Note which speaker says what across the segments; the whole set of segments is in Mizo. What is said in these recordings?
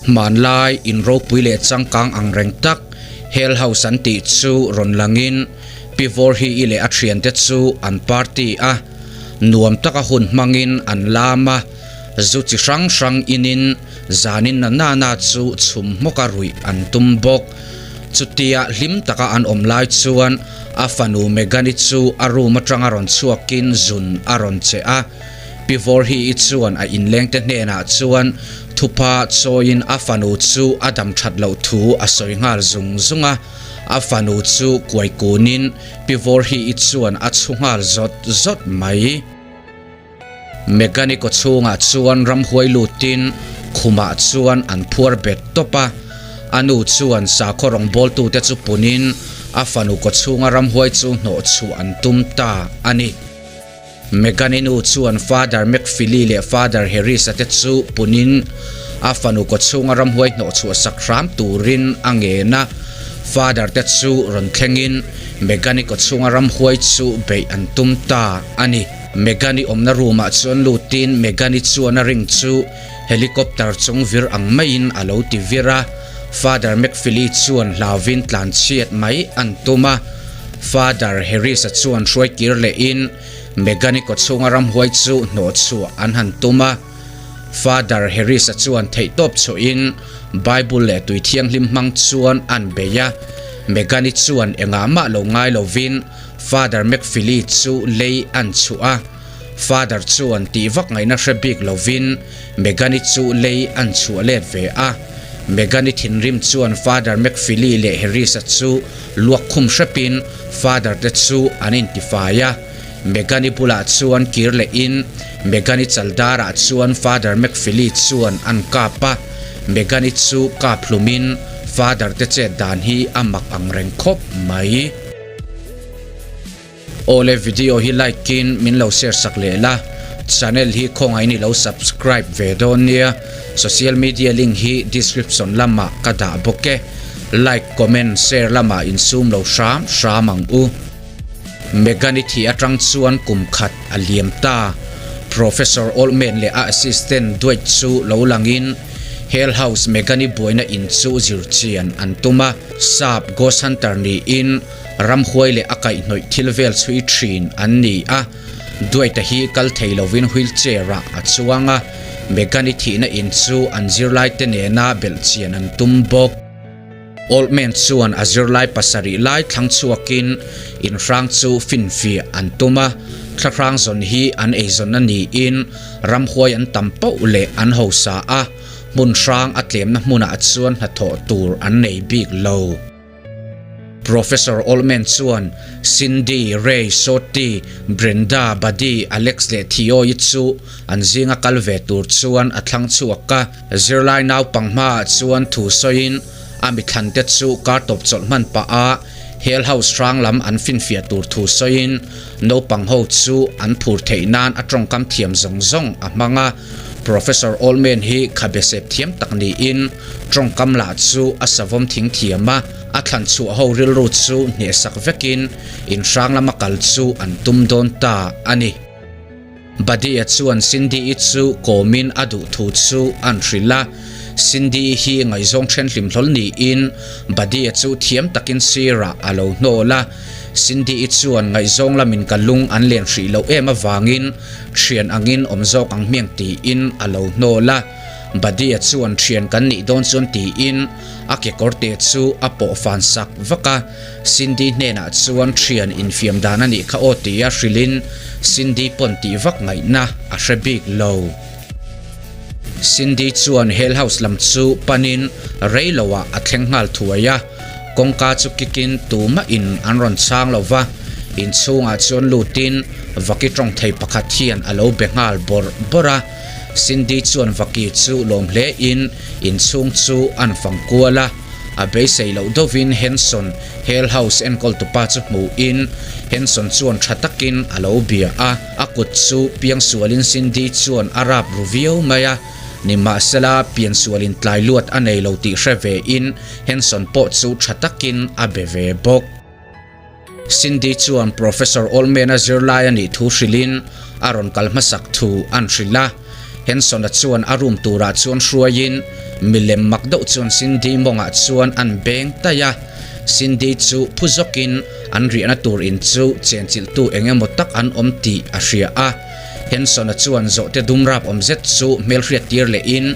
Speaker 1: Hmanlai in ropui leh changkang ang reng tak Hell House an tih chu rawn langin Pi Vorhi-i leh a thiante chu an party a, nuam taka hun hmangin an lam a, zu chi hrang hrang inin zanin na na na chu chhum hmawka ruih an tum bawk. Chutia hlim taka an awm lai chuan a fanu Megan-i chu a room atanga rawn chhuakin zun a rawn che a. Pi Vorhi-i chuan a inlengte hnenah chuan thupa chawiin a fanu chu a dam that loh thu a sawi nghal zung zung a. A fanu chu kuai kunin Pi Vorhi-i chuan a chhu nghal zawt zawt mai. Megan-i kaw chhungah chuan ramhuai lutin khumah chuan an phuar bet tawp a. A nu chuan sakhaw rawngbawltute chu punin a fanu kaw chhunga ramhuai chu hnawh chhuah an tum ta a ni. Megan-i nu chuan Father McPhilly leh Father Harris-a te chu punin a fanu kawchhunga ramhuai hnawhchhuah sak hram turin a ngen a. Father te chu rawn thlengin Megan-i kawchhunga ramhuai chu beih an tum ta a ni. Megan-i awmna room-ah chuan lutin Megan-i chuan a ring chu helicopter chung vir ang maiin a lo ti vir a. Father McPhilly chuan hlauvin tlanchhiat mai an tum a. Father Harris-a chuan hruai kir lehin Megan-i kawchhunga ramhuai chu hnawh chhuah an han tum a. Father Harris-a chuan theihtawp chhuahin Bible leh tui thianghlim hmang chuan an bei a. Megan-i chuan engah mah lo ngai lovin Father McPhilly chu lei an chhuah a. Father chuan tih vak ngaihna hre bik lovin Megan-i chu lei an chhuah let ve a. Megan-i thinrim chuan Father McPhilly leh Harris-a chu luak khum hrepin Father te chu an intifai a. Megan-i bulah chuan kir lehin Megan-i chaldarah chuan Father McPhilly chuan an kap a. Megan-i chu kap hlumin Father te chet dan hi a mak ang reng khawp mai. Awle video hi like in min lo share sak leh la, channel hi khawngaih in i lo subscribe ve dawn nia, social media link hi description lamah ka dah bawk e, like comment share lamah insum lo hram hram ang u. Megan i thih atang chuan kum khat a liam ta, Professor Oldman leh a assistant Dwight chu lo langin Hell House Megan i buaina in chu zirchian an tum a, sap ghost hunter niin Ramhuai leh a kaihhnawih thil vel chhui thin an ni a, Duaita hi kal thei lovin wheelchair-ah a chuang a, Megan-i thihna in chu an zirlaite nena belhchian an tum bawk. Oldman chuan a zirlai pasarih lai thlang chhuakin inhrang chu finfiah an tum a, thlahrang zawn hi an eizawnna niin ramhuai an tam poh leh an hausa a, hmun hrang a tlemna hmunah chuan hnathawh tur an nei bik lo. Professor Oldman chuan Cindy, Ray, Shorty, Brenda, Buddy, Alex leh Theo-i chu an zinga kal ve tur chuan a thlang chhuak a. Zirlai naupang hmaah chuan thu sawiin a mithlante chu kar tawp chawlh hman pah a Hell House hrang lam an finfiah tur thu sawiin naupang ho chu an phur theih nan a tawngkam thiam zawng zawng a hmang a. Professor Oldman hi khabe sep thiam tak niin Tawngkam lah chu a savawm thing thiam a, a thlan chhuah ho rilru chu hnehsak vekin inhrang lama kal chu an tum dawn ta a ni. Buddy-a chuan Cindy-i chu kawmin a duh thu chu an hrilh a, Cindy-i hi ngaihzawng then hlim hlawl niin Buddy-a chu thiam takin sirah a lo hnawl a, Cindy-i chuan ngaihzawng lamin ka lung an len hrih loh em avangin thian angin awm zawk ang hmiang tiin a lo hnawl a. Buddy-a chuan thian kan nih dawn chuan tiin a kekawr te chu a pawh fan sak vak a, Cindy hnenah chuan thian infiam dan a nih kha aw tia hrilhin Cindy pawn tih vak ngaihna a hre bik lo. Cindy chuan Hell House lam chu panin rei loah a thleng nghal thuai a, kawngka chu kikin tumah in an rawn chhang lo va, inchhungah chuan lutin vaki tawng thei pakhat hian a lo be nghal bawrh bawrh a. Cindy chuan Vaki chu lawm hle in inchhung chu an fang kual a, a beisei loh deuhin Henson Hell House enkawl tupa chu hmuh in Henson chuan tha takin a lo bia a, a kut chu piangsualin Cindy chuan a rap ru viau mai a, nimahsela piansualin tlai luat a nei lo tih hre ve in Henson pawh chu tha takin a be ve bawk. Cindy chuan Professor Oldman-a zirlai a nih thu hrilhin a rawn kal hmasak thu an hrilh a. Henson-a chuan a room turah chuan hruaiin Milem mak deuh chuan Cindy mawngah chuan an beng taih a, Cindy chu phu zawkin an riahna tur in chu chenchilhtu eng emaw tak an awm tih a hria a. Henson-a chuan zawhte dum rap awm zet chu hmelhriat tir lehin,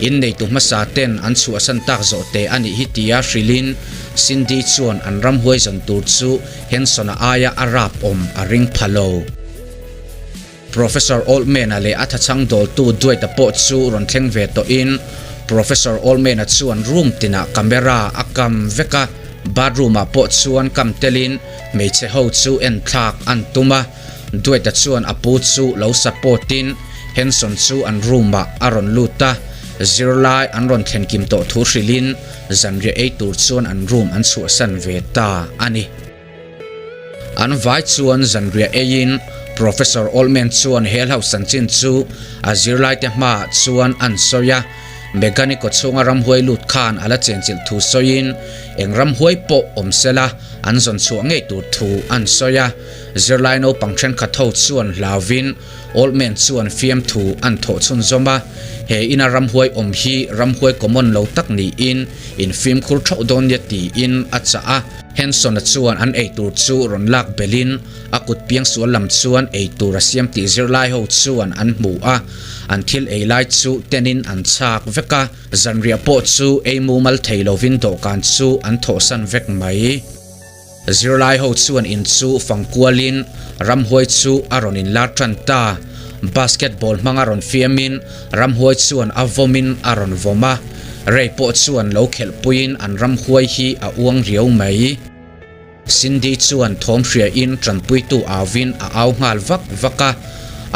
Speaker 1: Inneitu hmasa ten an chhuahsan tak zawhte a nih hi tia hrilhin Cindy chuan an ramhuai zawn tur chu Henson-a aia a rap awm a ring pha lo. Professor Oldman-a leh a thachhang dawltu Dwight-a pawh chu rawn thleng ve tawhin Professor Oldman-a chuan room tinah camera a kam vek a, bathroom-ah pawh chuan kam telin hmeichhe ho chu en thlak an tum a, Dwight-a chuan a pu chu lo support-in Henson chu an room-ah a rawn lut a, zirlai an rawn thlen kim tawh thu hrilhin zanriah ei tur chuan an room an chhuahsan ve ta a ni. An vai chuan zanriah eiin Professor Oldman chuan he hlauhsan chin chu a zirlaite hmaah chuan an sawi a, Megani kawchhunga ramhuai lut khan a la chenchilh thu sawiin eng ramhuai pawh awm sela an zawn chhuah ngei tur thu an sawi a. Zirlai naupang thenkhat ho chuan hlauvin Oldman chuan fiamthu an thawh chhunzawm a, he ina ramhuai awm hi ramhuai common lo tak niin in fimkhur thauh dawn nia tiin a chah a. Henson-a chuan an eitur chu rawn lak belhin a kut piangsual lam chuan eitur a siam tih zirlai ho chuan an hmu a, an thil ei lai chu tenin an chhak vek a, zanriah pawh chu ei mumal thei lovin dawhkan chu an thawhsan vek mai. Zirlai ho chuan in chu fang kualin ramhuai chu a rawn inlar tan ta. Basketball hmanga rawn fiamin ramhuai chuan a vawmin a rawn vawm a, Ray pawh chuan lo khelhpuiin an ramhuai hi a uang riau mai. Cindy chuan thawm hriain tanpuitu auvin a au nghal vak vak a,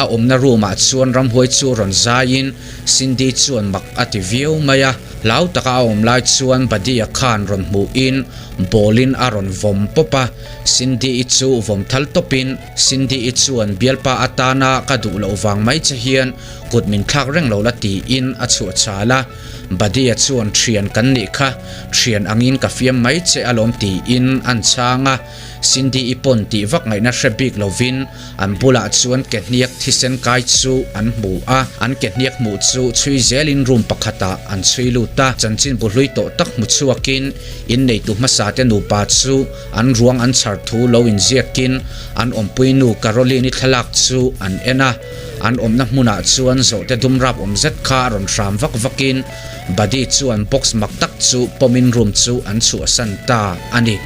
Speaker 1: a awmna room ah chuan ramhuai chu rawn zaiin Cindy chuan mak a ti viau mai a, hlau taka a awm lai chuan Buddy-a khan rawn hmuhin Ball-in a rawn vawm pawp a, Cindy-i chu vawm thal tawpin, Cindy-i chuan bialpa atana ka duh loh vang mai che hian kut min thlak reng lo la tiin a chhuah chal a. Buddy-a chuan thian kan nih kha, thian angin ka fiam mai che alawm tiin an chhang a. Cindy-i pawn tih vak ngaihna hre bik lovin an bulah chuan ke hniak thisen kai chu an hmu a, an ke hniak hmuh chu chhui zelin room pakhatah an chhui lut a, chanchinbu hlui tawh tak hmu chhuakin inneitu hmasa te nupa chu an ruang an chhar thu lo inziakin an awmpui nu Caroline-i thlalak chu an en a, an awmna hmunah chuan zawhte dum rap awm zet kha a rawn hram vak vakin Buddy chuan box mak tak chu pawmin room chu an chhuahsan ta a ni.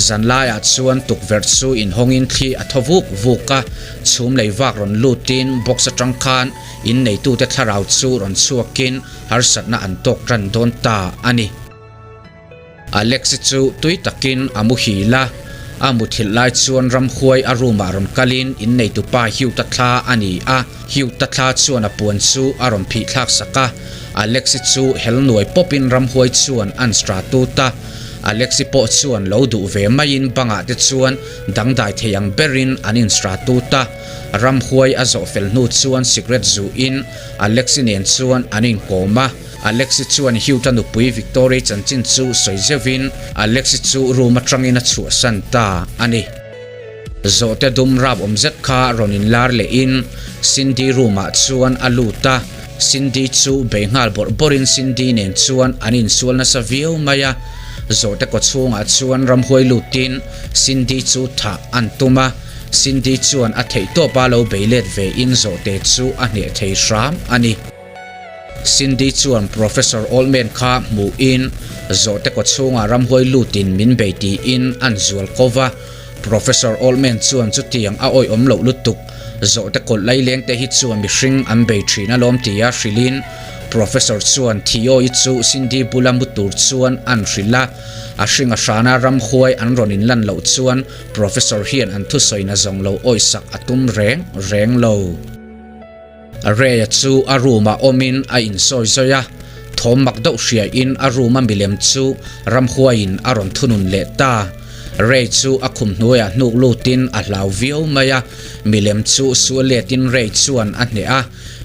Speaker 1: Zanlaiah chuan tukverh chu inhawngin thli a thaw vuk vuk a, chhum lei vak rawn lutin box atang khan inneitute thlarau chu rawn chhuakin harsatna an tawk tan dawn ta a ni. Alex-i chu tui takin a muhil a, a muthilh lai chuan ramhuai a room-ah rawn kalin inneitupa Hugh-ta thla a ni a, Hugh-ta thla chuan a puan chu a rawn phih thlak sak a, Alex-i chu hel nuai pawpin ramhuai chuan an stra tut a, Alex-i pawh chuan lo duh ve maiin bangah te chuan dangdai thei ang berin an instra tut a, ramhuai a zawh fel hnu chuan sikret zuhin Alex-i nen chuan an inkawm a. Alexi chuan Hugh-a nupui Victoria chanchin chu sawi zeuhin Alexi chu room atangin a chhuahsan ta a ni. Zawhte dum rap awm zet kha rawn inlar lehin Cindy room-ah chuan a lut a, Cindy chu bei nghal bawrh bawrhin Cindy nen chuan an insual nasa viau mai a. Zawhte kawchhungah chuan ramhuai lutin Cindy chu thah an tum a, Cindy chuan a theihtawpa lo bei let vein zawhte chu a hneh thei hram a ni. Cindy chuan Professor Oldman kha hmuhin zawhte kaw chhungah ramhuai lutin min bei tiin an zual ko va. Professor Oldman chuan chutiang a awihawm loh lutuk, zawhte kawlh laileng te hi chuan mihring an bei thin alawm tia hrilhin Professor chuan Theo-i chu Cindy bula mu tur chuan an hrilh a. A hring a hrana ramhuai an rawn inlan loh chuan Professor hian an thusawina zawng lo awihsak a tum reng reng lo. Ray-a chu a room-ah awmin a insawi zawi a, thawm mak deuh hriain a room-a milem chu ramhuaiin a rawn thunun leh ta. Ray chu a khum hnuaiah hnuk lutin a hlau viau mai a, milem chu sual letin Ray chuan a hneh a,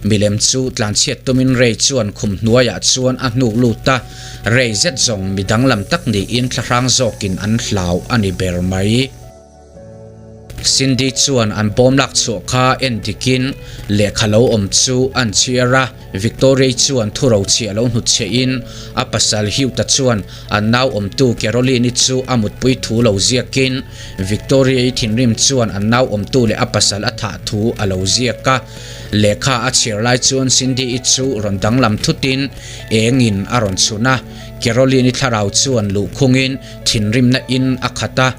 Speaker 1: milem chu tlanchhiat tumin Ray chuan khum hnuaiah chuan a hnuk lut a, Ray zet zawng mi danglam tak niin thlahrang zawkin an hlau a ni ber mai. Cindy chuan an bawm lak chhuah kha en dikin lehkha lo awm chu an chhiar a. Victoria-i chuan thurochhiah lo hnutchhiahin a pasal Hugh-ta chuan an nau awmtu Caroline-i chu a mutpui thu lo ziakin Victoria-i thinrim chuan an nau awmtu leh a pasal a thah thu a lo ziak a. Lehkha a chhiar lai chuan Cindy-i chu rawn danglam thutin engin a rawn chhun a, Caroline-i thlarau chuan luhkhungin thinrimna in a khat a.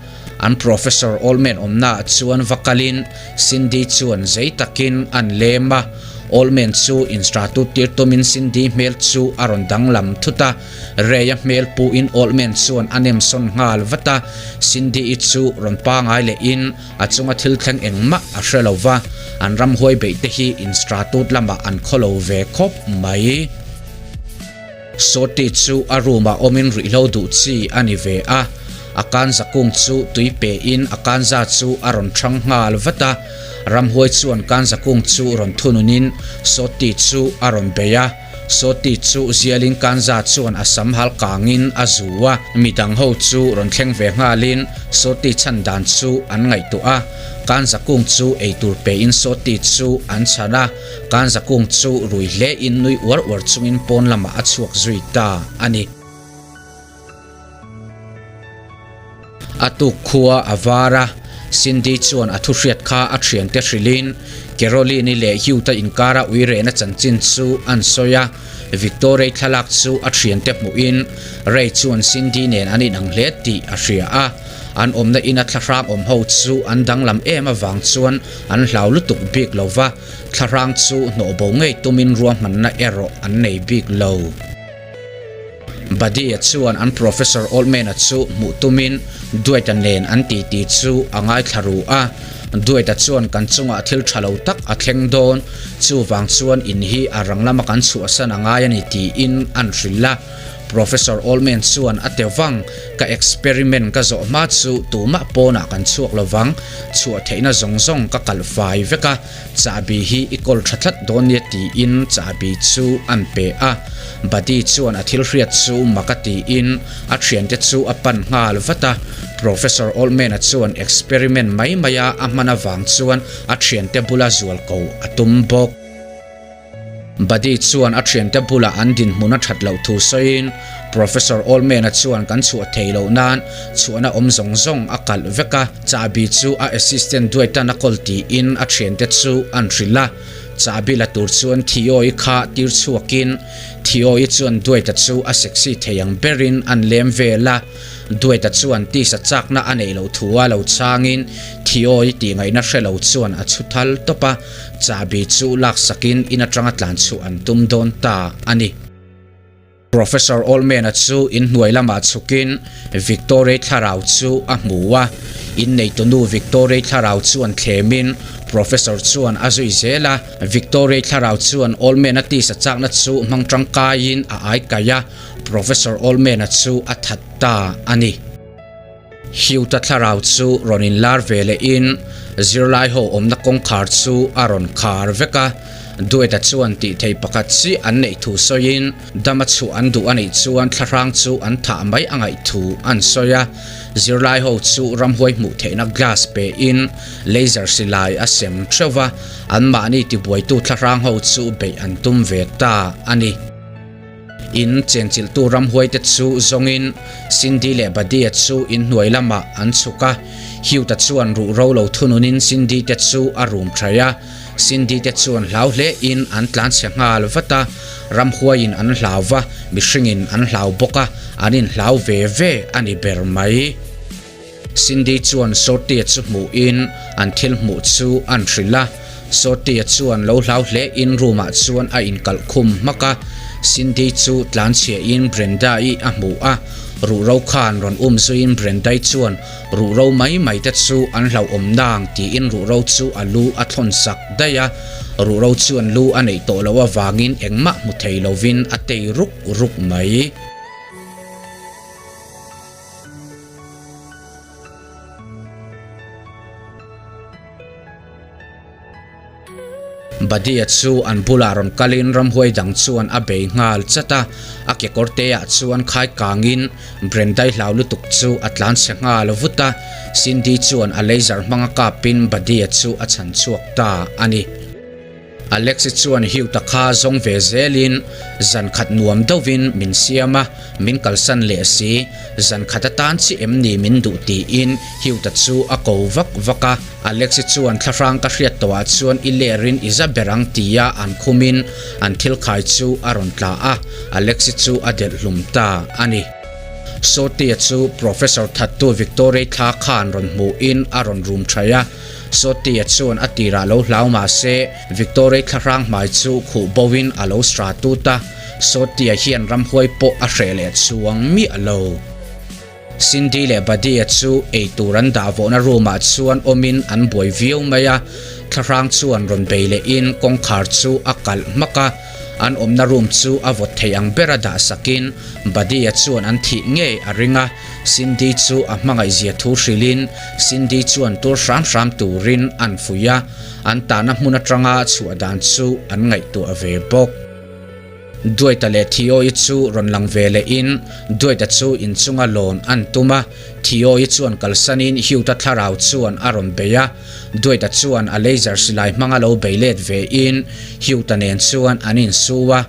Speaker 1: An Professor Oldman awmnaah chuan va kalin Cindy chuan zei takin an lem a. Oldman chu instratut tir tumin Cindy hmel chu a rawn danglam thut a. Ray-a hmel puhin Oldman chuan a nem sawn nghal vat a. Cindy-i chu rawn pangai lehin a chunga thil thleng engmah a hre lo va. An ramhuai beih te hi instratut lamah an khaw lo ve khawp mai. Sawti chu a room ah awmin ruihhlo duh chi a ni ve a, a kanza kung chu tui pe in a kanza chu a rawn thang nghal vat a, ramhuai chuan kanza kung chu rawn thunun in Sawti chu a rawn bei a, Sawti chu zialin kanza chuan a sam hal kangin a zu a, midang ho chu rawn thleng ve nghalin Sawti chhan dan chu an ngaihtuah a, kanza kung chu eitur pe in Sawti chu an chhan a. Kanza kung chu rui hle in nui uar uar chungin pawn lamah a chhuak zui ta a ni. A tuk khua a var a, Cindy chuan a thuhriat kha a thiante hrilhin Caroline-i leh Hugh-ta inkara ui rehna chanchin chu an sawi a. Victoria-i thlalak chu a thiante hmuhin Ray chuan Cindy nen an inang hle tih a hria a. An awmna ina thlahrang awm ho chu an danglam em avang chuan an hlau lutuk bik lo va, thlahrang chu hnawh bo ngei tumin ruahmanna erawh an nei bik lo. Buddy-a chuan an Professor Oldman-a chu hmuh tumin Dwight-a nen an titi chu a ngaithla ru a. Dwight-a chuan kan chungah thil tha lo tak a thleng dawn, chuvang chuan in hi a rang lama kan chhuahsan a ngai a ni tiin an hrilh a. Professor Oldman chuan a te vang, Ka experiment ka zawh hma chu tumah pawnah kan chhuak lo vang, chhuah theihna zawng zawng ka kalh fai vek a, chahbi hi i kawl tha tlat dawn nia tiin chahbi chu an pe a. Buddy chuan a thil hriat chu mak a tiin a thiante chu a pan nghal vat a. Professor Oldman-a chuan experiment mai maia a hman avang chuan a thiante bula zual ko a tum bawk. Buddy chuan a thiante bulah an dinhmun a that loh thu sawiin Professor Oldman-a chuan kan chhuah thei loh nan chhuahna awm zawng zawng a kalh vek a, chahbi chu a assistant Dwight-a'n a kawl tiin a thiante chu an hrilh a. Chahbi la tur chuan Theo-i kha tir chhuakin Theo-i chuan Dwight-a chu a sexy thei ang berin an lem vel a. Dueta chuan tisa chakna a neih loh thu a lo changin Theo-i tihngaihna hre lo chuan a chhu thal tawp a, chahbi chu laksakin in atanga tlan chhuah an tum dawn ta a ni. Professor Oldman-a chu inhnuai lamah chhukin Victoria-i thlarau chu a hmu a, inneitunu Victoria-i thlarau chuan thlemin Professor chuan a zui zel a, Victoria-i thlarau chuan Oldman-a tisa chakna chu hmang tangkaiin a aikaih a, Professor Oldman-a chu a that ta a ni. Hugh-ta thlarau chu rawn inlar ve lehin zirlai ho awmna kawngkhar chu a rawn khar vek a. Dueta chuan tih thei pakhat chi an neih thu sawiin dama chhuah an duh a nih chuan thlahrang chu an thah mai a ngaih thu an sawi a. Zirlai ho chu ramhuai hmuh theihna glass pein laser silai a sem theuh va, anmahni tibuaitu thlahrang ho chu beih an tum ve ta a ni. In chenchilhtu ramhuaite chu zawngin Cindy leh Buddy-a chu inhnuai lamah an chhuk a. Hugh-ta chuan ruhro lo thununin Cindy te chu a rum thaih a. Cindy te chuan hlau hlein an tlanchhe nghal vat a. Ramhuaiin an hlau va, mihringin an hlau bawk a, an inhlau ve ve a ni ber mai. Cindy chuan Shorty-a chu hmuhin an thil hmuh chu an hrilh a. Shorty-a chuan lo hlau hlein room-ah chuan a inkalh khum hmak a. Cindy chu tlanchhiahin Brenda-i a hmu a. Ruhro khan rawn um zuiin Brenda-i chuan ruhro mai mai te chu an hlauhawm nang tiin ruhro chu a lu a thlawn sak daih a. Ruhro chuan lu a neih tawh loh avangin engmah hmu thei lovin a tei ruk ruk mai. Buddy-a chu an bulah rawn kalin ramhuai dang chuan a bei nghal chat a, a kekawr te-ah chuan khai kangin Brenda-i hlau lutuk chu a tlan chhe nghal vut a, Cindy chuan a laser hmanga kapin Buddy-a chu a chhan chhuak ta a ni. Alex-i chuan Hugh-ta kha zawng ve zelin zan khat nuam deuhin min siam a, min kalsan leh si. Zan khat atan chi em ni min duh tiin Hugh-ta chu a ko vak vak a. Alex-i chuan thlahrang ka hriat tawhah chuan i lerin i za ber ang tia an khumin an thil khai chu a rawn tla a, Alex-i chu a delh hlum ta a ni. Sawtia chu Professor thattu Victoria-i thla khan rawn hmuhin a rawn rum thaih a, Sawtia chuan a tirah lo hlau mah se Victoria-i thlahrang hmai chu khuh boin a lo sra tut a, Sawtia hian ramhuai pawh a hreh leh chuang miah lo. Cindy leh Buddy-a chu eitur an dah vawhna room-ah chuan awmin an buai viau mai a, thlahrang chuan rawn bei lehin kawngkhar chu a kalh hmak a, an awmna room chu a vawt thei ang bera dah sakin Buddy-a chuan an thih ngei a ring a, Cindy chu a hmangaihzia thu hrilhin Cindy chuan tur hram hram turin an fuih a, an tahna hmun atanga chhuah dan chu an ngaihtuah ve bawk. Duaita leh Theo-i chu rawn lang ve lehin Duaita chu inchunga lawn an tum a, Theo-i chuan kalsanin Hugh-ta thlarau chuan a rawn bei a, Duaita chuan a laser silai hmanga lo bei let vein Hugh-ta nen chuan an insu a,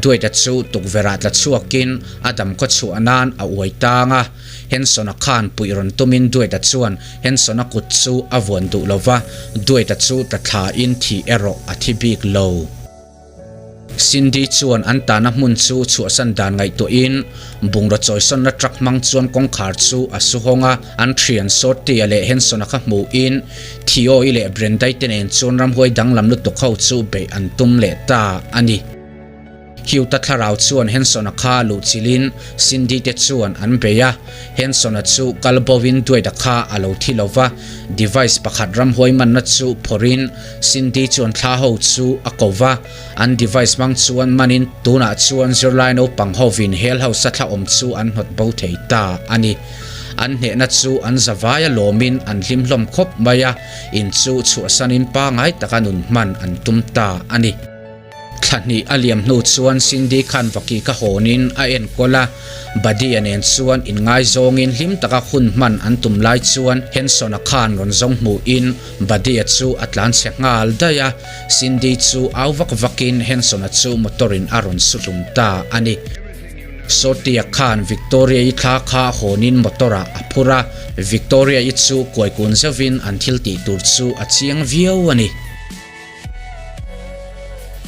Speaker 1: Duaita chu tukverhah tla chhuakin a damkhaw chhuah nan a uai tang a, Henson-a khan puih rawn tumin Duaita chuan Henson-a kut chu a vuan duh lova, Duaita chu tla thlain thih erawh a thi bik lo. Cindy chuan an tahna hmun chu chhuahsan dan ngaihtuahin bungraw chawisawnna truck hmang chuan kawngkhar chu a su hawng a, an thian Shorty-a leh Henson-a kha hmuhin Theo-i leh Brenda-i te nen chuan ramhuai danglam lutuk ho chu beih an tum leh ta a ni. Hugh-ta thlarau chuan Henson-a kha luhchilhin Cindy te chuan an bei a, Henson-a chu kal boin Dwight-a kha a lo thi lo va, device pakhat ramhuai manna chu phawrhin Cindy chuan thla ho chu a ko va, an device hmang chuan manin tunah chuan zirlai naupang hovin hel hausa thla awm chu an hnawt bo thei ta a ni. An hnehna chu an zavai a lawmin an hlim hlawm khawp mai a, in chu chhuahsanin pangai taka nun hman an tum ta a ni. Thla hnih a liam hnu chuan Cindy khan vaki ka hawnin a enkawl a, Buddy-a nen chuan inngaizawngin hlim taka hun hman an tum lai chuan Henson-a khan rawn zawng hmuhin Buddy-a chu a tlan chhe nghal daih a, Cindy chu au vak vakin Henson-a chu motor-in a rawn su hlum ta a ni. Shorty-a khan Victoria-i thla kha hawnin motor-ah a phur a, Victoria-i chu kuaikun zeuhin an thil tih tur chu a chiang viau a ni.